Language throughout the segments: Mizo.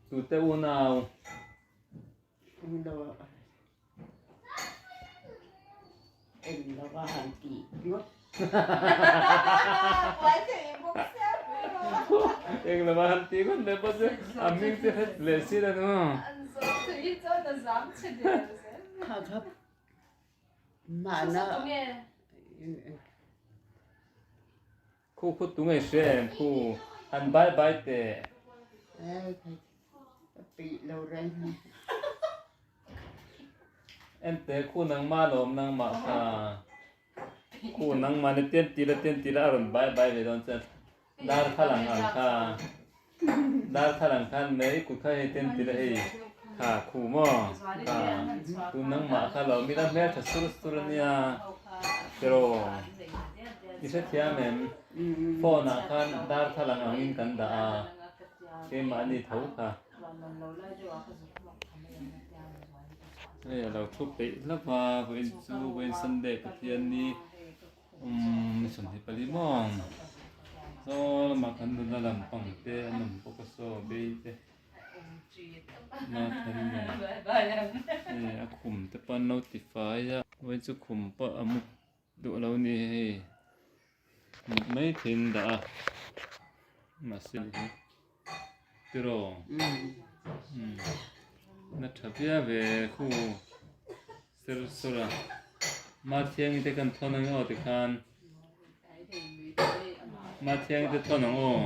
Tute unau. Eng lova han ti ngawt leh pawh chu a hming chu hret leh si lo nu. Khu khu tu ngei hria em khu han bai bai teh. En teh khu nangmah lawm nangmah kha khu nangmah ni tian tila tian tila a rawn bai bai ve dawn chuan darthlalang ang kha darthlalang khan mai kut kha hei tian tila hei kha khu maw kha tu nangmah kha lawm ila hmeltha sur sur ania tiraw. I hrethiam em? Phone ah khan darthlalang angin kan dah a, keimahni tho kha. Hei a lo thu peih hlauh a, vawiin chu vawiin Sunday Pathianni umm 24 maw? Saw lamah kan nula lampang te an awm bawk a saw bei te hei a khum te pawh an lo ti fai a, vawiin chu khum pawh a mu Duh lo ni hei mut mai theiin dah a mahse tiraw na tha viau ve khu ser sawr a Mathiangi te kan thawn ang aw tikhan Mathiangi te thawn ang aw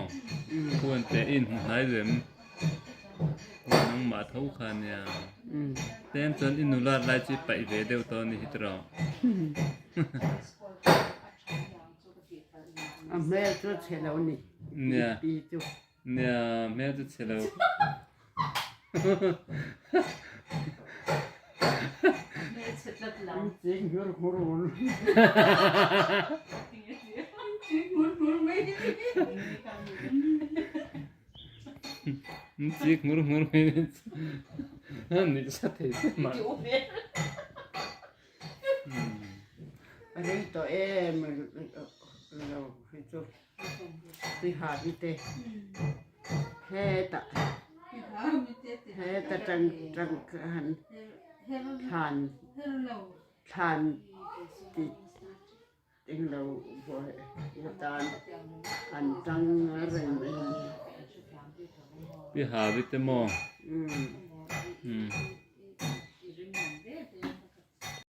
khuan te in hmu hnai lem nangmah tho kha nia tlem chuan i nulat lai chu i paih ve deuh tawh a ni hi tiraw. A hmel chu chhe lo ni. Nia. Pi chu. Nia hmel chu chhe lo. Ching hmur hmur un. Chik hmur hmur mai ni sa thei te mah. Rei tawh em lo hi chu tihahmi te hetah heta tang tang khan thlan thlan tih englo buai atan an tang reng mai a ni. Tihahmi te maw?